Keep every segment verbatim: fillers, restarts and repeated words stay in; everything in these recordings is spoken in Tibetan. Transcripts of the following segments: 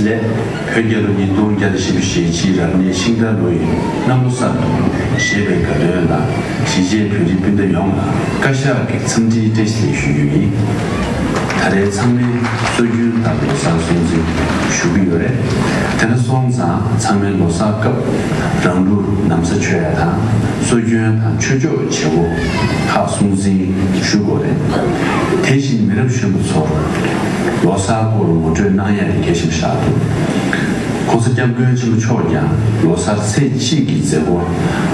ལས། བོད་རྒྱལ་ལོ་ཉིས་སྟོང་བརྒྱ་དང་བཞི་བཅུ་ཞེ་གཅིག་རབ་གནས་ཤིང་རྟ་ལོ་ཡི་གནམ་ལོ་གསར་དུ་བཞད་པའི་དགའ་སྟོན་ལ། གཞིས་བྱེས་བོད་རིགས་སྤུན་ཟླ་ཡོངས་ལ་བཀའ་ཤག་གི་འཚམས་འདྲིའི་བཀྲ་ཤིས་བདེ་ལེགས་ཞུ་རྒྱུ་ཡིན། ད་རེས་ཚང་མས་སྲོལ་རྒྱུན་ལྟར་ལོ་གསར་སྲུང་བརྩི་ཞུ་གི་ཡོད་རེད། དེ་འདྲ་སོང་ཙང་ཚང་མས་ལོ་གསར་སྐབས་རང་ལུས་ན་བཟའ་མཆོད་ཡ་དང་། སྲོལ་རྒྱུན་དང་ཆོས་ཕྱོགས་བྱེད་སྒོ་ཁག་སྲུང་བརྩི་ཞུ་དགོས་རེད། དེ་བཞིན་མི་རབས་གཞོན་པ་ཚོར་ལོ་གསར་སྐོར་ངོ་སྤྲོད་གནང་ཡ་དེ་གལ་ཆེན་པོ་ཆགས་འདུག ༸གོང་ས་༸སྐྱབས་མགོན་ཆེན་པོ་མཆོག་ཀྱང་ལོ་གསར་ཚེས་གཅིག་གི་མཛད་སྒོ་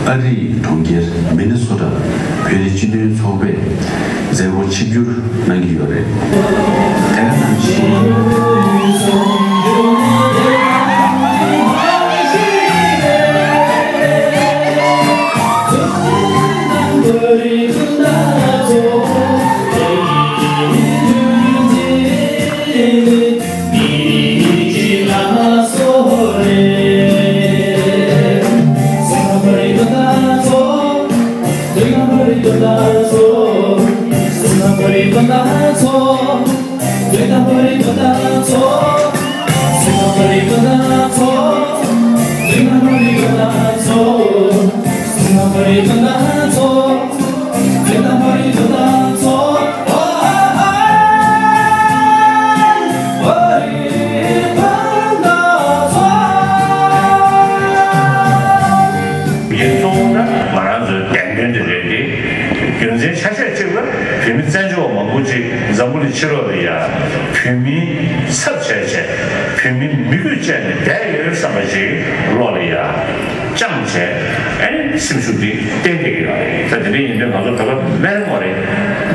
ཨ་རིའི་གྲོང་ཁྱེར་མི་ནི་སོ་ཊ་བོད་རིགས་སྤྱི་མཐུན་ཚོགས་པས་མཛད་སྒོ་ཆིབས་བསྒྱུར་གནང་གི་ཡོད་རེད། དེ་ག་ནང་བཞིན། ཡིན་གཙོ་བོ་ད་ང་རང་ཚོའི་བདེན་དོན་དེ་རེད་དེ། རྒྱུ་མཚན་ཆ་ཤས་གཅིག་ལ་བོད་མི་བཙན་བྱོལ་བ་མང་པོ་ཅིག་འཛམ་བུ་གླིང་ཕྱི་ལོགས་ལ་ཡ་བོད་མིའི་ཚབ་བྱས་བྱས་བོད་མིའི་མི་རྒྱུད་བཅད་ནས་བསྡད་ཡོད་བསམ་པ་ཅིག་བློ་ལ་ཡ། བཅངས་བྱས། ཨེ་ནི་སེམས་ཤུགས་འདི་བསྟན་བསྡད་ཀྱི་ཡོད་རེད། ད་དེ་འདྲ་ཡིན་དུས་ང་ཚོ་ད་ལྟ་སྨན་རིན་གོང་རེད།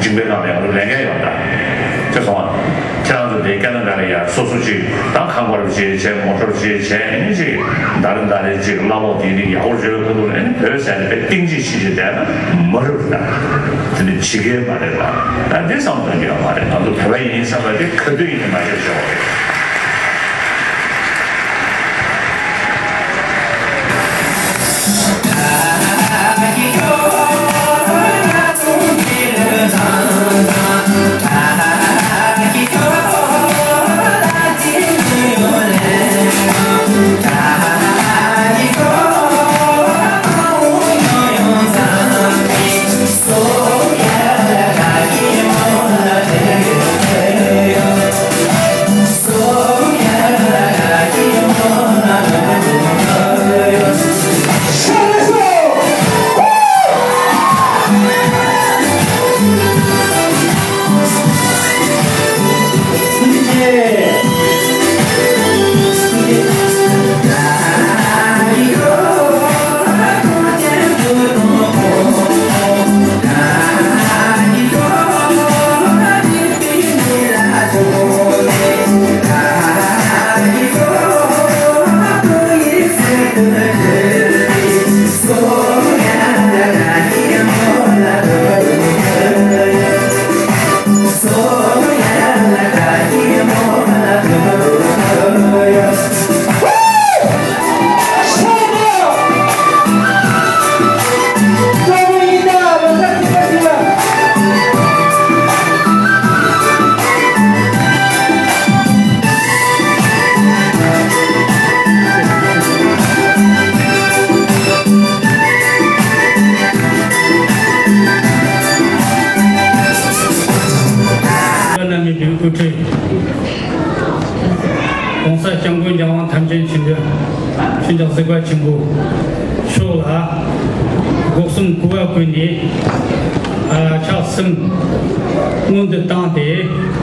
འཇིགས་པའི་ནང་ནས་ང་ཚོ་ལས་འགན་ཡོད་ད། དེ་སོང་ང་། ཁྱེད་རང་ཚོ་དེ་ཁེ་ན་ཌ་ལ་ཡ་སོ་སོ་ཅིག་དང་ཁང་པ་རུ་ཅིག་བྱས། མོ་ཊ་རུ་ཅིག་བྱས། ཨེ་ནི་ཅིག་ཟླ་རེ་ཟླ་རེ་ཅིག་གླ་ཕོགས་དེ་རིགས་ཡག་པོ་བྱོས་ཁ་ཐུག་ཨེ་ནི་བོད་ཟེར་ནས་དཔེ་གཏིང་ཅིག་ཕྱིན་ཅིག་བསྡད་ན་མ་རབས་ད། དེ་འདྲ་བྱེད་ཀྱི་མ་རེད་ད། ད་འདི་བསམ་བློ་གཏོང་རྒྱུ་ཡོད་མ་རེད། ང་ཚོ་བོད་པ་ཡིན་བསམ་པ་དེ་ག་དུས་ཡིན་ནའི་མ་བརྗེད་བྱེད་དགོས་རེད། རྣམ་གཉིས་པའི་དབུ་ཁྲིད། ༸གོང་ས་༸སྐྱབས་མགོན་རྒྱལ་དབང་ཐམས་ཅད་མཁྱེན་པའི་ཆོས་རྒྱལ་གཟིགས་པ་ཆེན་པོ་མཆོག་ལ་སྒོ་གསུམ་གུས་པ་བསྐུལ་ནས། ཨ། ཕྱག་གསུམ་སྔོན་དུ་བཏང་སྟེ།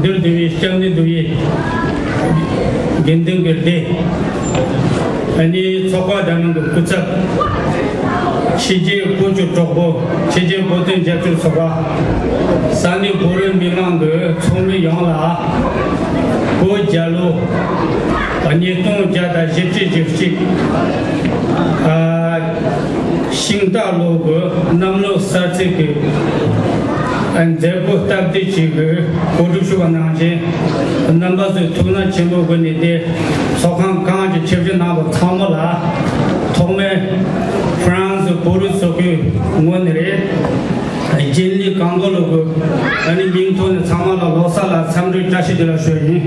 འདིར་འདུས་པའི་སྐྱབས་གནས་འདུས་པའི་དགེ་འདུན་གྱི་སྡེ། ཨ་ནི་ཚོགས་པ་འདྲ་མིན་གྱི་སྐུ་ཚབ། ཕྱི་རྒྱལ་བོད་ཀྱི་གྲོགས་པོ། ཕྱི་རྒྱལ་བོད་དོན་རྒྱབ་སྐྱོར་ཚོགས་པ། ས་གནས་བོད་རིགས་མི་མང་གི་ཚོགས་མི་ཡོངས་ལ་བོད་རྒྱལ་ལོ་ཉིས་སྟོང་བརྒྱ་དང་བཞི་བཅུ་ཞེ་གཅིག་ཨ། ཤིང་རྟ་ལོ་གི་གནམ་ལོ་གསར་ཚེས་ཀྱི་མཛད་སྒོ་སྟབས་བདེ་ཅིག་གི་གོ་སྒྲིག་ཞུ་བ་གནང་མཁན་རྣམ་པ་ཚོའི་ཐུགས་སྣང་ཆེན་པོའི་སྒོ་ནས། དེ་ཚོགས་ཁང་གང་གི་ཆིབས་བསྒྱུར་གནང་བ་ཚང་མ་ལ་ཐོག་མའི་ཧྥ་རན་སི་བོད་རིགས་ཚོགས་པའི་ངོས་ནས་རེད། རྒྱུན་ལས་གང་གོ་ལོ་གི་ཨ་ནི་མིང་ཐོག་ནས་ཚང་མ་ལ་ལོ་གསར་ལ་འཚམས་འདྲི་བཀྲ་ཤིས་བདེ་ལེགས་ཞུ་ཡ་ཡིན།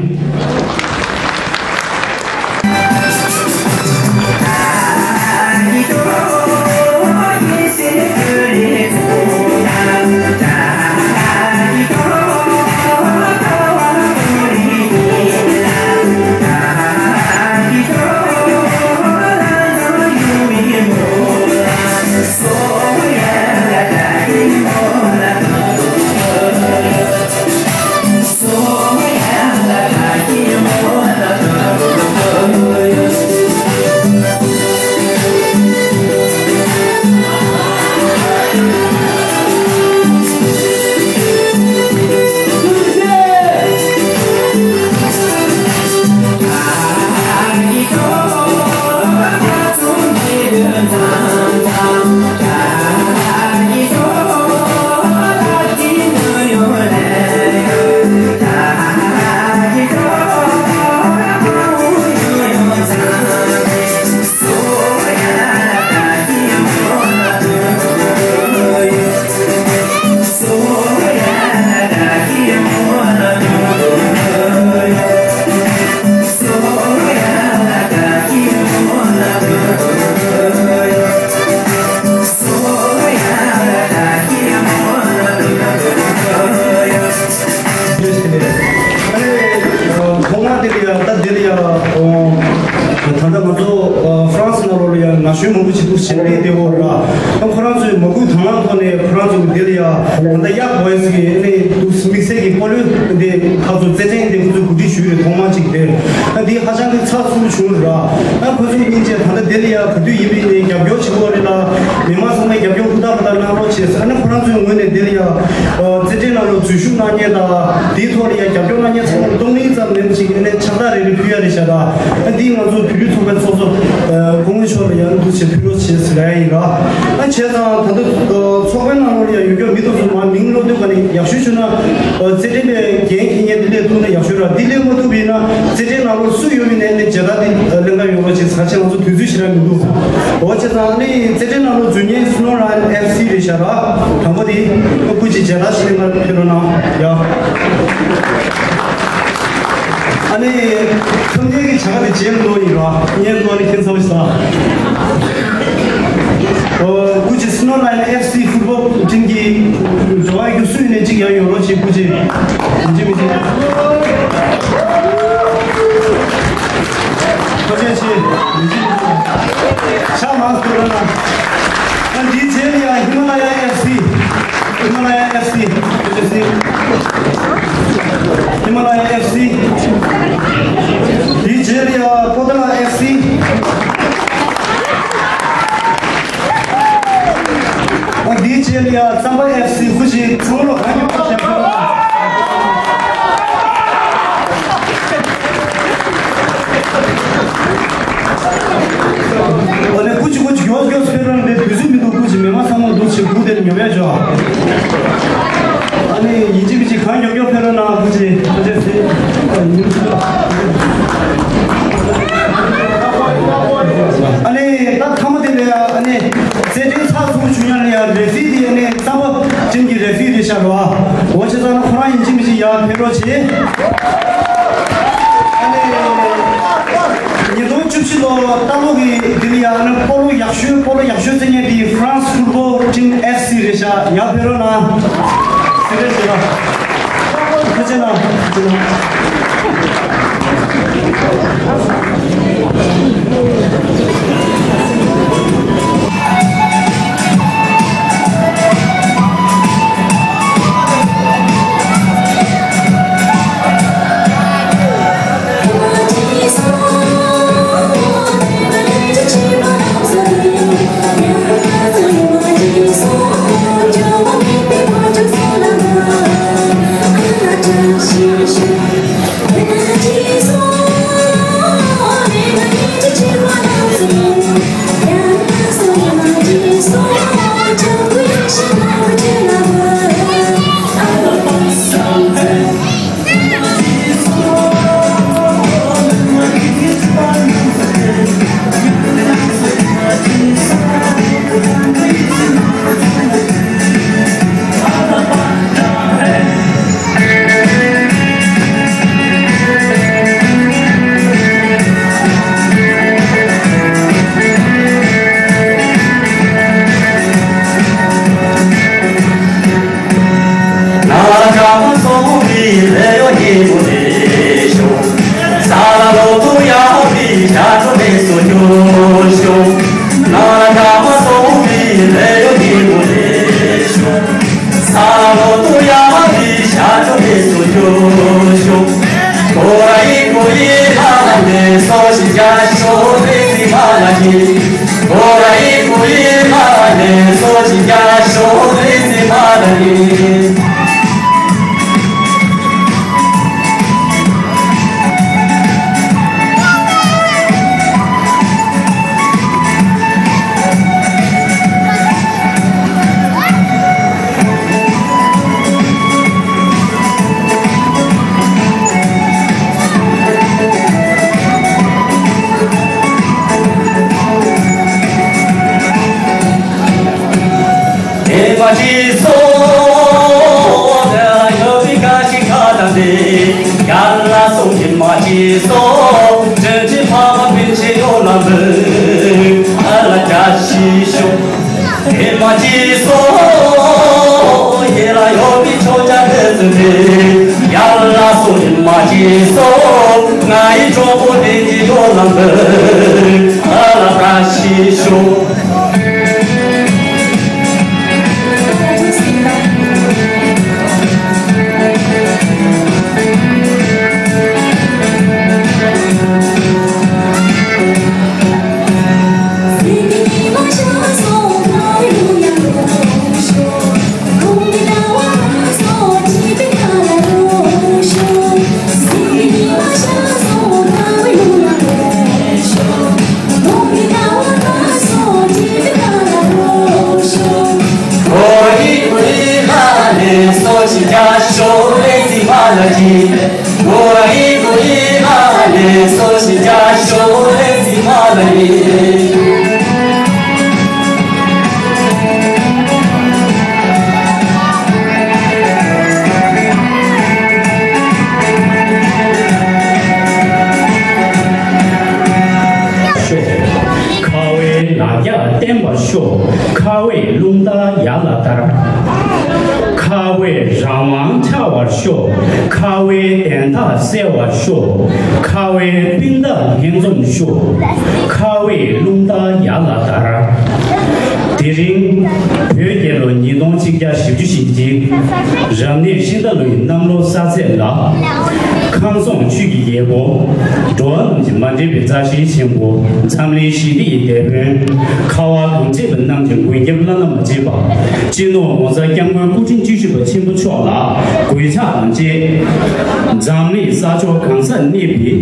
ཐོག་མ་དེ་ལ་ཡང་ད་དེ་ལ་ཡང་ད་ལྟ་ང་ཚོ་ཧྥ་རན་སི་ནང་ལོགས་ལ་ཡང་ན་གཞོན་མང་པོ་ཞིག་འདུག་བྱེད་པའི་དེ་འོག་ལ་ཁོ་རང་ཚོའི་མ་སྐུལ་དང་བླངས་ཐོག་ནས་ཁོ་རང་ཚོ་གི་དེ་ལ་ཡང་ད་ལྟ་ཡག་བོ་ཡིས་ཀྱི་ཨ་ནི་འདུག་དམིགས་བསལ་གྱི་སྐོར་ལས་དེ་ཁ་ཚོ་རྩེད་འགྲན་དེ་ཁོ་ཚོས་གོ་སྒྲིག་ཞུས་རེད། ཐོག་མ་གཅིག་དེ་ཨ་འདི་ཧ་ཅང་གི་ཚགས་ཚུད་བྱུང་ར། ཨ་ཁོ་ཚོ་གཉིས་ཆ་ད་ལྟ་དེ་ལ་ཡང་ག་དུས་ཡིན་པའི་ནས་རྒྱབ་སྐྱོར་བྱེད་དགོས་རེད་ལ་མི་མང་ཚང་མས་རྒྱབ་སྐྱོར་ཧུར་ཐག་ཧུར་ཐག་གནང་རོགས་བྱས། ཨ་ནི་ཁོ་རང་ཚོའི་ངོས་ནས་དེ་ལ་ཡང་རྩེད་འགྲན་ནང་ལ་འཛུལ་ཞུགས་གནང་མཁན་དང་དེའི་ཐོག་ལ་ཡང་རྒྱབ་སྐྱོར་གནང་མཁན་ཚང་མར་གཏོང་ལེན་ཙམ་མིན་པ་ཞིག་ཨ་ནི་ཕྱག་རྟགས་རེ་རེ་ཕུལ་ཡ་རེད་ཤག་ད། ཨ་འདི་ང་ཚོ་བོད་རིགས་ཚོགས་པའི་ཚོགས་གཙོ་སྐུ་ངོ་མཆོག་ལ་ཡང་འདུག་བྱས་ཕུལ་རོགས་བྱས་ཟེར་ཡ་ཡིན་ར། ཨ་བྱས་ཙང་ད་ལྟ་ཚོགས་པའི་ནང་ལོགས་ལ་ཡང་ཡོད་རྒྱུ་མི་དེ་ཚོ་མ་མིང་ཀློག་དུས་ག་ནས་ཡག་ཤོས་བྱུང་ན་རྩེད་འགྲན་པའི་འགན་འཁྱེར་མཁན་དེ་སླེབས་ཐུབ་ན་ཡག་ཤོས་ར། དེ་སླེབས་མ་ཐུབ་པ་ཡིན་ན་རྩེད་འགྲན་ནང་ལོགས་སུ་ཡོད་མིན་ནས་ནས་མཇལ་དར་དེ་ལེན་ག་ཡོང་རོགས་བྱས་ཟེར་བྱས་ང་ཚོ་དུས་ཚོད་ཞེ་དྲག་མི་འདུག་འོ་བྱས་ཙང་ཨ་ནི་རྩེད་འགྲན་ནང་ལོགས་འཛུལ་མཁན་སི་ནོ་ལ་ཡོན་ཨེཕ་སི་རེད་ཤག་ར། དང་པོ་དེ་སྐུ་མཁྱེན་མཇལ་དར་ཞིག་ལེན་ག་ཕེབས་རོགས་གནང་ཡ། ཨ་ནི་ཁམས་རྒྱལ་གྱི་བྱ་དགའ་དེ་རྗེས་ལ་ལོ་ཡིན་ར། ངས་ལོ་ནི་ཁྱེད་ཚོ་ཞིག་ལ། ཨོ་སྐུ་མཁྱེན་སི་ནོ་ལ་ཡོན་ཨེཕ་སི་ཕུཊ་བོལ་ཊིམ་གྱི་འབྱོར་བ་རྒྱུགས་སུ་ཡིན་ནས་གཅིག་ཡང་ཡོང་རོགས་བྱེད། སྐུ་མཁྱེན་ཡིན་གཅིག་མིན་གཅིག་ཁོ་ཅན་ཆེ་ཡིན་གཅིག་མིན་གཅིག་ཤ་མང་སུ་ར་ན། ཨ་འདིའི་རྗེས་ལ་ཡང་ཧི་མ་ལ་ཡ་ཨེཕ་སི། ཧི་མ་ལ་ཡ་ཨེཕ་སི། ཧི་མ་ལ་ཡ་ཨེཕ་སི། དེའི་རྗེས་ལ་ཡང་པོ་ཏ་ལ་ཨེཕ་སི། ཨ་དེའི་རྗེས་ལ་ཡང་རྩམ་པ་ཨེཕ་སི། སྐུ་མཁྱེན་ཚང་མ་ལ་གང་མྱུར་བཞག་པ། ཨ་ནི་སྐུ་མཁྱེན་སྐུ་མཁྱེན་མགྱོགས་མགྱོགས་ཕེབས་རོགས་གནང་། དུས་ཚོད་མི་འདུག་སྐུ་མཁྱེན་མི་མང་ཚང་མ་འདུག་བྱས་སྒུག་བསྡད་ནས་ཉོབ་ཡ་ཅོ། ཨ་ནི་ཡིན་གཅིག་མིན་གཅིག་གང་མགྱོགས་མགྱོགས་ཕེབས་རོགས་གནང་། སྐུ་མཁྱེན་ཐུགས་རྗེ་ཆེ། ཨ་ནི་ད་ཐ་མ་དེ་ལ་ཡ་ཨ་ནི་རྩེད་འགྲན་ཚགས་ཚུད་བྱུང་ཡ་ལ་ཡ་རེ་ཧྥི་དེ་ཨ་ནི་རྩམ་པ་ཅན་གྱི་རེ་ཧྥི་རེད་ཤག་རོ། འོ་བྱས་ཙང་ཁོ་རང་ཡིན་གཅིག་མིན་གཅིག་ཡར་ཕེབས་རོགས་བྱེད། ཨ་ནི་ཉིས་སྟོང་བཅུ་བཞི་ལོ་ལྟ་ལོག་གི་འདི་ལ་ཡང་ཨ་ནི་སྤོ་ལོ་ཡག་ཤོས་སྤོ་ལོ་ཡག་ཤོས་རྩེད་མཁན་དེ་ཧྥ་རན་སི་ཕུཊ་བོལ་ཊིམ་ཨེཕ་སི་རེད་ཤག་ཡར་ཕེབས་རོགས་གནང་། སེ་རེད་ཟེར་ལ། ཐུགས་རྗེ་གནང་། ཐུགས་རྗེ་གནང་། ཤོག་ཁ་བའི་ལ་རྒྱ་བརྟན་པར་ཤོག་ཁ་བའི་རླུང་རྟ་ཡར་ལ་དར། ཁ་བའི་རང་དབང་འཆར་བར་ཤོག་ཁ་བའི་བདེན་མཐའ་གསལ་བར་ཤོག་ཁ་བའི་སྤུན་ཟླ་ལྷན་འཛོམས་ཤོག་ཁ་བའི་རླུང་རྟ་ཡར་ལ་དར། དེ་རིང་བོད་རྒྱལ་ལོ་ཉིས་སྟོང་གཅིག་བརྒྱ་བཞི་བཅུ་ཞེ་གཅིག་རབ་གནས་ཤིང་རྟ་ལོའི་གནམ་ལོ་གསར་ཚེས་ལ། ཁམས་སངས་ཆོས་ཀྱི་རྒྱལ་པོ། འགྲོ་བ་རྣམས་ཀྱི་མ་འདྲེས་པའི་མཛའ་བཤེས་ཆེན་པོ། འཛམ་གླིང་ཞི་བདེ་ཡི་དེད་དཔོན། ཁ་བ་གངས་ཅན་པ་རྣམས་ཀྱི་མགོན་སྐྱབས་བླ་ན་མ་མཆིས་པ། སྤྱི་ནོར་༸གོང་ས་༸སྐྱབས་མགོན་སྐུ་ཕྲེང་བཅུ་བཞི་པ་ཆེན་པོ་མཆོག་ལ་གུས་ཕྱག་དང་བཅས། འཛམ་གླིང་ས་ཕྱོགས་གང་སར་གནས་པའི་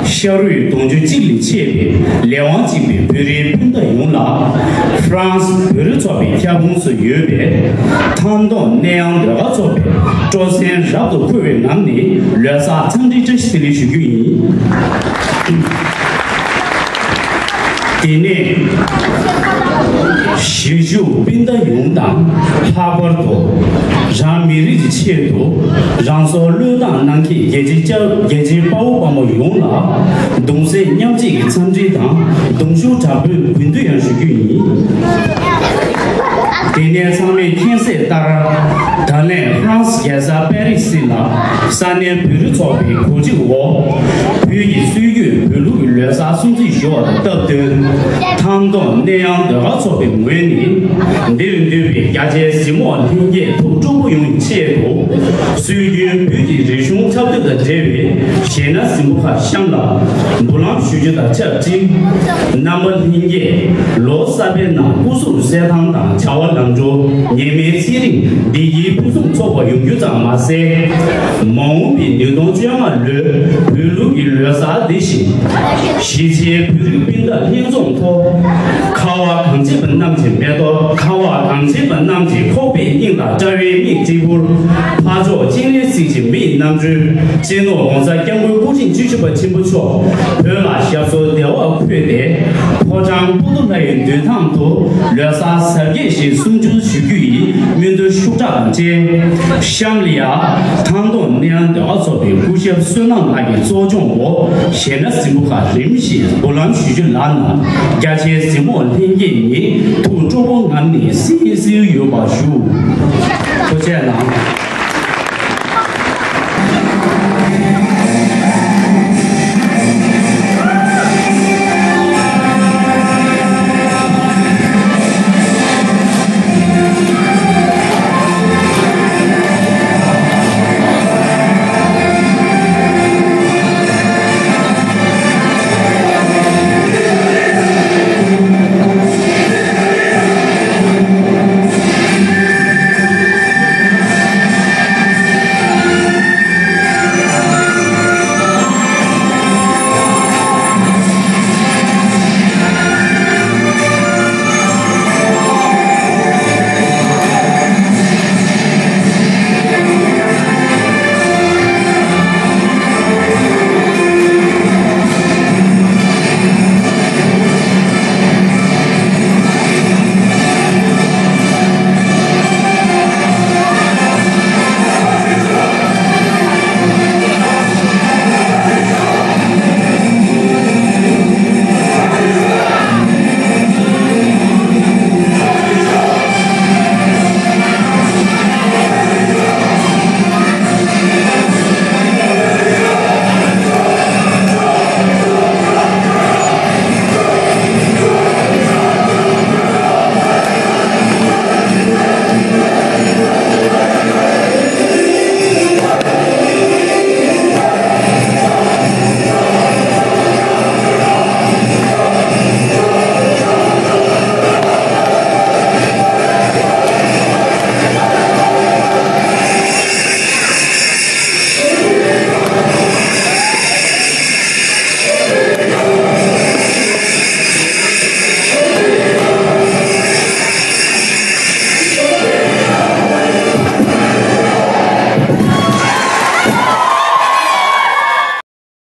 ཤ་རུས་གདུང་རྒྱུད་གཅིག་ལས་མཆེད་པའི་ལས་དབང་གཅིག་པའི་བོད་རིགས་སྤུན་ཟླ་ཡོངས་ལ། ཧྥ་རན་སི་བོད་རིགས་ཚོགས་པའི་ཁྱབ་ཁོངས་སུ་ཡོད་པའི་ཐང་སྟོང་གནས་ཡང་ཟློས་གར་ཚོགས་པའི་སྤྲོ་གསེང་རབ་ཏུ་འཁོལ་བའི་ངང་ནས་ལོ་གསར་འཚམས་འདྲིའི་བཀྲ་ཤིས་བདེ་ལེགས་ཞུ་རྒྱུ་ཡིན། དེ་ནས་གཞིས་བཞུགས་སྤུན་ཟླ་ཡོངས་དང་། ལྷག་པར་དུ་རང་མི་རིགས་ཀྱི་ཆེད་དུ་རང་སྲོག་བློས་བཏང་གནང་མཁན་རྒྱལ་གཅེས་ལྕགས། རྒྱལ་གཅེས་དཔའ་བོ་དཔའ་མོ་ཡོངས་ལ་གདུང་སེམས་མཉམ་སྐྱེད་ཀྱི་འཚམས་འདྲི་དང་གདུང་ཤུགས་དྲག་པོས་གུས་འདུད་ཡང་ཞུ་རྒྱུ་ཡིན། དེ་ནས་ཚང་མས་མཁྱེན་གསལ་ལྟར། ད་ལན་ཧྥ་རན་སི་རྒྱལ་ས་པེ་རི་སི་ལ་ས་གནས་བོད་རིགས་ཚོགས་པའི་གོ་སྒྲིག་འོག་བོད་ཀྱི་སྲོལ་རྒྱུན་བོད་ལུགས་ཀྱི་ལོ་གསར་སྲུང་བརྩི་ཞུ་བ་དང་སྟབས་བསྟུན། ཐང་སྟོང་གནས་ཡང་ཟློས་གར་ཚོགས་པའི་ངོས་ནས་འདིར་འདུས་པའི་རྒྱ་ཆེའི་གཟིགས་མོ་ལྷན་རྒྱས་ཐུགས་སྤྲོ་པོ་ཡོང་བའི་ཆེད་དུ། སྲོལ་རྒྱུན་བོད་ཀྱི་རིག་གཞུང་འཁྲབ་སྟོན་དང་འབྲེལ་བའི་གཞས་སྣ་ཟིན་པོ་ཁག་གཤམ་ལ་འབུལ་ལམ་ཞུ་རྒྱུ་དང་ཆབས་ཅིག་རྣམ་པ་ལྷན་རྒྱས་ལོ་གསར་པའི་ནང་སྐུ་གཟུགས་གསལ་ཐང་དང་བྱ་བ་ལམ་འགྲོ། ཉེས་མེད་ཚེ་རིང་བདེ་སྐྱིད་ཕུན་སུམ་ཚོགས་པ་ཡོང་རྒྱུ་ཙམ་མ་ཟད། མ་འོངས་པའི་ཉིས་སྟོང་བཅོ་ལྔ་ལོའི་བོད་ལུགས་ཀྱི་ལོ་གསར་འདི་བཞིན་གཞིས་བྱེས་བོད་རིགས་སྤུན་ཟླ་ལྷན་འཛོམས་ཐོག་ཁ་བ་གངས་ཅན་པ་རྣམས་ཀྱི་མེ་ཏོག་ཁ་བ་གངས་ཅན་པ་རྣམས་ཀྱི་ཁོག་པའི་སྙིང་ལ་བཀྲ་བའི་མིག་གཅིག་པུར་ཕ་ཕྱོགས་སྤྱན་རས་གཟིགས་ཀྱི་མིག་རྣམ་འཕྲུལ། སྤྱི་ནོར་༸གོང་ས་༸སྐྱབས་མགོན་སྐུ་ཕྲེང་བཅུ་བཞི་པ་ཆེན་པོ་མཆོག་བོད་ལ་ཞབས་སོར་བདེ་བར་འཁོད་དེ། ཕོ་བྲང་པོ་ཏོ་ལ་ཡི་མདུན་ཐང་དུ་ལོ་གསར་གཟབ་རྒྱས་ཤིག་སྲུང་བརྩི་ཞུ་རྒྱུ་ཡི་སྨོན་འདུན་ཤུགས་དྲག་དང་བཅས། གཤམ་ལ་ཡ་ཐང་སྟོང་གནས་ཡང་ཟློས་གར་ཚོགས་པའི་སྐུ་ཞབས་བསོད་ནམས་ལགས་ཀྱི་གཙོ་སྐྱོང་འོག་གཞས་སྣ་ཟིན་པོ་ཁག་རིམ་བཞིན་འབུལ་ལམ་ཞུ་རྒྱུ་ལགས་ན། རྒྱ་ཆེའི་གཟིགས་མོ་ལྷན་རྒྱས་ཉིད་ཐུགས་སྤྲོ་པོ་ངང་ནས་གསན་གཟིགས་ཡོད་པ་ཞུ། ཐུགས་རྗེ་གནང་།